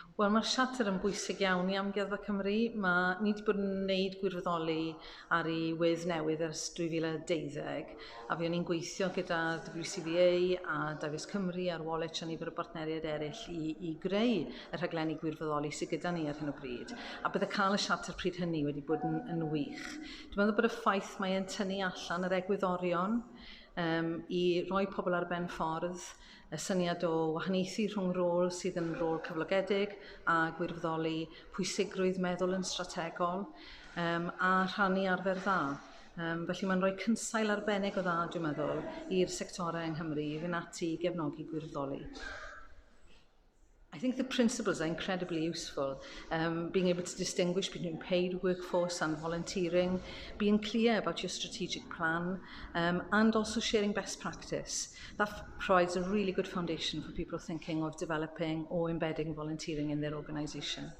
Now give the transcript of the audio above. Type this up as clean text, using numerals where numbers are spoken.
Wel, mae'r siarter yn bwysig iawn i Amgueddfa Cymru. Mae, ni wedi bod yn wneud gwirfoddoli ar ei wedd newydd ers 2012, a fuon ni'n gweithio gyda WCVA a Divers Cymru a'r Wallich a nifer o bartneriaid eraill i greu y rhaglenni gwirfoddoli sydd gyda ni ar hyn o bryd. A bydde cael y siarter pryd hynny wedi bod yn wych. Dwi'n meddwl bod y ffaith mae e'n tynnu allan yr egwyddorion i roi pobl ar ben ffordd, y syniad o wahaniaethu rhwng rôl sydd yn rôl cyflogedig a gwirfoddoli, pwysigrwydd meddwl yn strategol, a rhannu arfer dda. Felly mae'n rhoi cynsail arbennig o dda, dwi'n meddwl, i'r sectorau yng Nghymru i fynd ati i gefnogi gwirfoddoli. I think the principles are incredibly useful. Being able to distinguish between paid workforce and volunteering, being clear about your strategic plan, and also sharing best practice. That provides a really good foundation for people thinking of developing or embedding volunteering in their organisation.